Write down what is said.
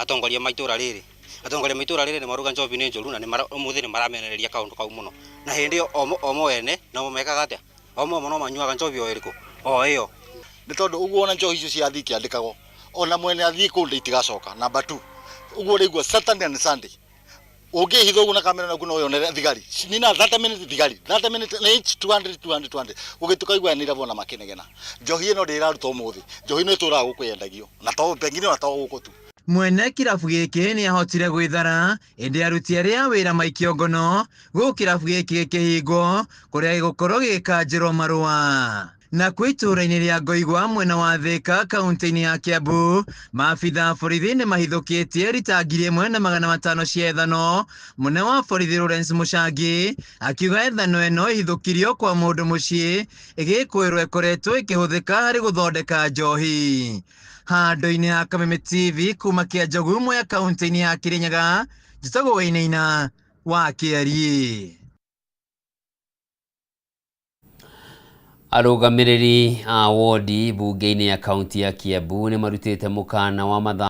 Atongoria ma itũra rĩrĩ, atongoria ma itũra rĩrĩ nĩ marauga njobi nĩ njũru na ũmũthĩ nĩ maramenereria kaũndũ kau mũno. Na hĩndĩ ĩyo omo ene nomo mekaga atĩa? Omo no manyuaga njobi o ĩrĩkũ? O ĩyo. Nĩ tondũ ũguo ona njohi icio cirathiĩ ikĩandĩkagwo, ona mwene athiĩ kũndũ itigacoka. Number 2, ũguo ũraigua Saturday and Sunday, ũngĩhitha ũguo na kamera naku no wĩyonere thigari nina 30 minutes thigari 30 minutes na each 200 200 200 ũgĩtuka igua nĩ irabona makĩnegena. Njohi ĩno ndĩrarutwo ũmũthĩ, njohi ĩno ĩtũraga gũkũ yendagio na to pengine ona to gũkũ tu. Mwene kĩrabu gĩkĩ nĩahotire gwĩthara ĩndĩ aruti arĩa a wĩra maikio ngono gũkũ kĩrabu gĩkĩ gĩkĩhingwo kũrĩa gĩgũkorwo gĩgĩkanjĩrwo marũa. Nakuo itũũra-inĩ rĩa Ngoigwa mwena wa Thĩka kaunti-inĩ ya Kiambu, maabitha a borithi nĩ mahithũkĩtie rita 1500 cia ethano. Mũnene wa borithi Lawrence Mũcangi akiuga ethano ĩno ĩhithũkirio kwa mũndũ mũciĩ ĩgĩkwĩrwo ĩkoretwo ĩkĩhũthĩka harĩ gũthondeka njohi. Handũ-inĩ ha Kameme TV kuma Kĩanjogu Mwea kaunti-inĩ ya Kirinyaga, njĩtagwo Wainaina wa Kĩariĩ. Arũgamĩrĩri a wondi mbunge-inĩ ya kaunti ya Kiambu nĩ marutĩte mũkana wa mathaa